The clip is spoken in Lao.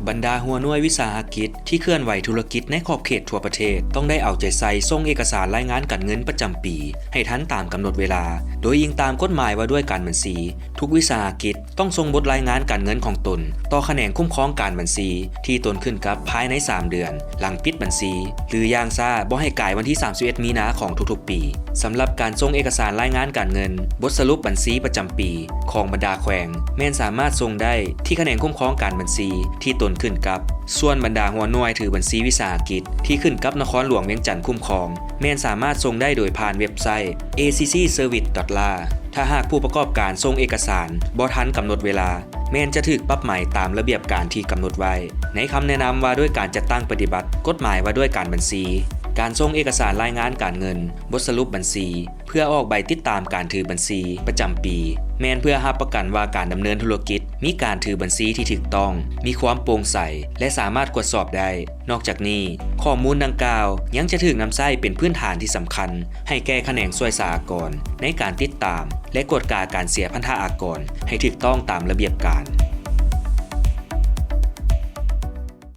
ບັນດາຫົວໜ່ວຍວິສາຫະກິດທີ່ເຄື່ອນໄຫວທຸລະກິດໃນຂອບເຂດທົ່ວປະເທດ ຕ້ອງໄດ້ເອົາໃຈໃສ່ສົ່ງເອກະສານລາຍງານການເງິນປະຈຳປີໃຫ້ທັນຕາມກຳນົດເວລາ, ໂດຍອີງຕາມກົດໝາຍວ່າດ້ວຍການບັນຊີ. ທຸກວິສາຫະກິດຕ້ອງສົ່ງບົດລາຍງານການເງິນຂອງຕົນຕໍ່ຂະແໜງຄຸ້ມຄອງການບັນຊີທີ່ຕົນຂຶ້ນກັບພາຍໃນສາມເດືອນຫຼັງປິດບັນຊີ ຫຼື ຢ່າງຊ້າບໍ່ໃຫ້ກາຍວັນທີສາມສິບເອັດ ມີນາຂອງທຸກໆປີ. ສຳລັບການສົ່ງເອກະສານລາຍງານການເງິນ, ບົດສະຫຼຸບບັນຊີປະຈຳປີຂອງບັນດາແຂວງ ແມ່ນສາມາດສົ່ງໄດ້ທີ່ຂະແໜງຄຸ້ມຄອງການບັນຊີທີ່ຕົນຂຶ້ນກັບ. ສ່ວນບັນດາຫົວໜ່ວຍຖືບັນຊີວິສາຫະກິດທີ່ຂຶ້ນກັບນະຄອນຫຼວງວຽງຈັນຄຸ້ມຄອງ ແມ່ນສາມາດສົ່ງໄດ້ໂດຍຜ່ານເວັບໄຊ ເອຊີຊີເຊີວິສດອດລາ. ຖ້າຫາກຜູ້ປະກອບການສົ່ງເອກະສານບໍ່ທັນກຳນົດເວລາ, ແມ່ນຈະຖືກປັບໃໝຕາມລະບຽບການທີ່ກຳນົດໄວ້ໃນຄຳແນະນຳວ່າດ້ວຍການຈັດຕັ້ງປະຕິບັດກົດໝາຍວ່າດ້ວຍການບັນຊີ. ການສົ່ງເອກະສານລາຍງານການເງິນ, ບົດສະຫຼຸບບັນຊີ ເພື່ອອອກໃບຕິດຕາມການຖືບັນຊີປະຈຳປີ ແມ່ນເພື່ອຮັບປະກັນວ່າການດຳເນີນທຸລະກິດມີການຖືບັນຊີທີ່ຖືກຕ້ອງ, ມີຄວາມໂປ່ງໃສ ແລະ ສາມາດກວດສອບໄດ້. ນອກຈາກນີ້, ຂໍ້ມູນດັ່ງກ່າວຍັງຈະຖືກນຳໃຊ້ເປັນພື້ນຖານທີ່ສຳຄັນໃຫ້ແກ່ຂະແໜງສ່ວຍສາອາກອນໃນການຕິດຕາມ ແລະ ກວດກາການເສຍພັນທະອາກອນໃຫ້ຖືກຕ້ອງຕາມລະບຽບການ.